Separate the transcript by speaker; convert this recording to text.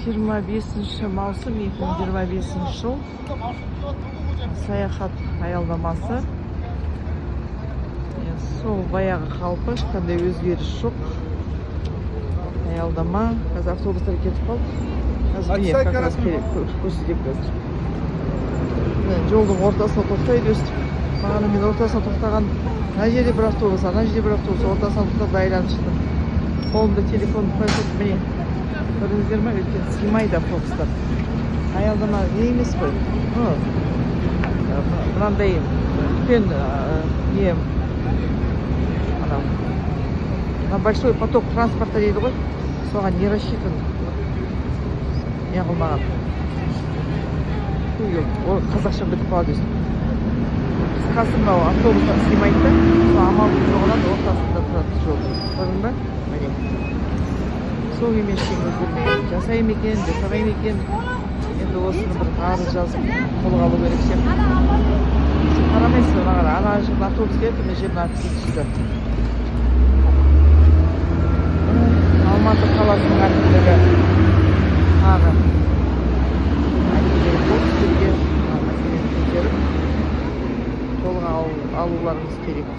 Speaker 1: 25 маусым 2025 жыл, Саяхат аялдамасы. Иә, сол баяғы қалпы, ешқандай өзгеріс жоқ. Аялдама, қазір автобустар кетіп қалды. Қазір, міне, как раз керек көрсетемін қазір. Міне, жолдың ортасына тоқтайды өстіп. Бағана мен ортасына тоқтаған, мына жерде бір автобус, ана жерде бір автобус, ортасына тоқтап, айланып шықтым. Қолымда телефон қоя салдым. Міне, көрдіңіздер ма? Өйткені сыймайды автобустар. Аялдама не емес қой, ну, мынандай үлкен не, анау на большой поток транспорта дейді ғой, соған не рассчитан, не қылмаған. Ой, ол қазақша бітіп қалады өстіп. Қысқасы, мынау автобустар сыймайды да, сол амалдың жоғынан ортасында тұрады жолдың. Көрдің ба? Міне, сол күймен ештеңе өзгермеген. Жасай ма екен, жасамай ма екен? Енді осыны бір арыз жазып, қолға алу керек сияқты. Сен қарамайсың, мына қара, ана жақтан автобус келді, мына жерден кісі түсті. Алматы қаласының әкімдігі, тағы айту керек болды сіздерге, мына мәселені көтеріп, қолға алуларыңыз керек.